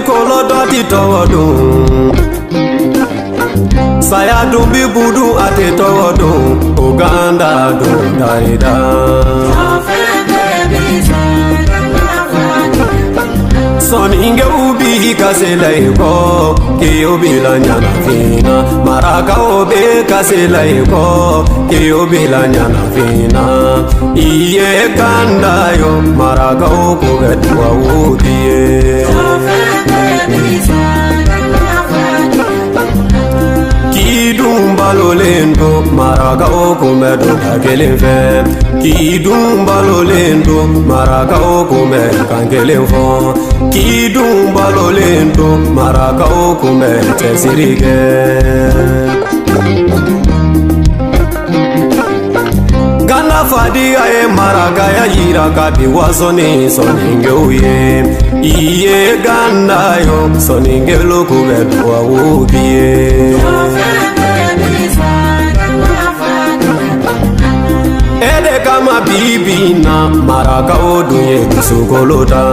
kolo dɔ ti tɔgɔ dun. Saya dun bi budu a tɛ tɔgɔ dun. Uganda dun darida. Sɔnnikɛw b'i kasi la i kɔ, k'i bila ɲɛnafin na. Marakaw bɛ kasi la i kɔ, k'i bila ɲɛnafin na. I ye kanda yo, marakaw ko bɛ duwawu k'i ye. K'i dun balolen to, marakaw kun bɛ don da kelen fɛ. K'i dun balolen to, marakaw kun bɛ kan kelen fɔ. K'i dun balolen to, marakaw kun bɛ cɛsiri kɛ. Gana fadiya ye marakaya yira ka bi waso ni sɔnnikɛw ye. I ye ganda yo, sɔnnikɛlu kun bɛ duwawu k'i ye. E de kama bi bi na marakaw dun ye dusukolo ta.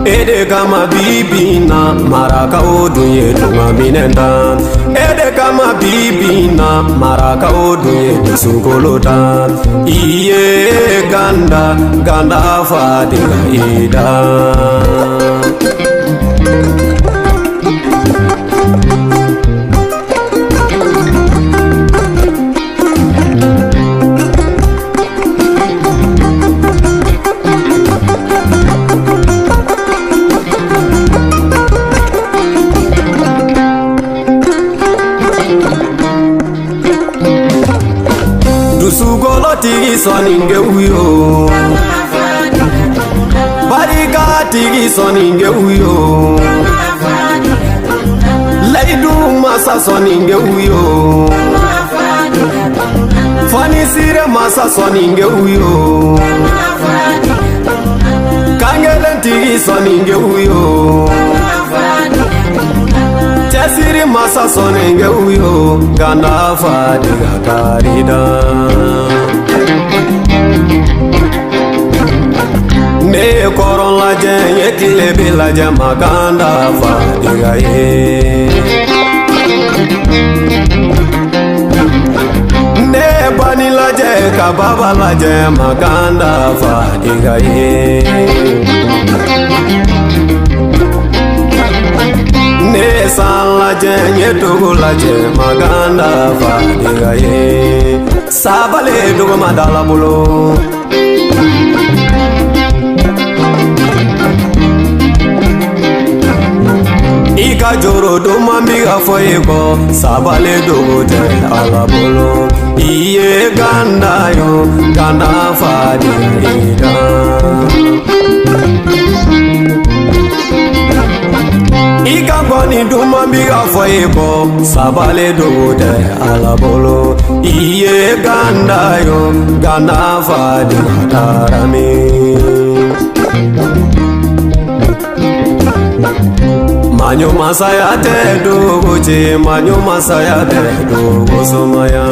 E de kama bi bi na marakaw dun ye tungaminɛn ta. E de kama bi bi na marakaw dun ye dusukolo ta. I ye ganda, ganda fadiga i da. Dusukolo tigi sɔnnikɛw yo, barika tigi sɔnnikɛw yo, layidu masa sɔnnikɛw yo, fanisire masa sɔnnikɛw yo, kankelen tigi sɔnnikɛw yo, cɛsiri masa sɔnnikɛw yo, ganda fadiga karida. Ne ye kɔrɔn lajɛ, n ye tile bi lajɛ, maganda fadiga ye. Ne ye bani lajɛ, ka baba lajɛ, maganda fadiga ye. Ne ye san lajɛ, n ye dugu lajɛ, maganda fadiga ye. Sabale duguma dala bolo. I ka joro duman bi ka fɔ i kɔ, sabale dogo tɛ Ala bolo. I ye ganda yo, ganda fadiga i da. I ka ngɔni duman bi ka fɔ i kɔ, sabale dogo tɛ Ala bolo. I ye ganda yo, ganda fadiga taara min. Maɲo masaya tɛ dogo cɛ, maɲo masaya tɛ dogo sumaya.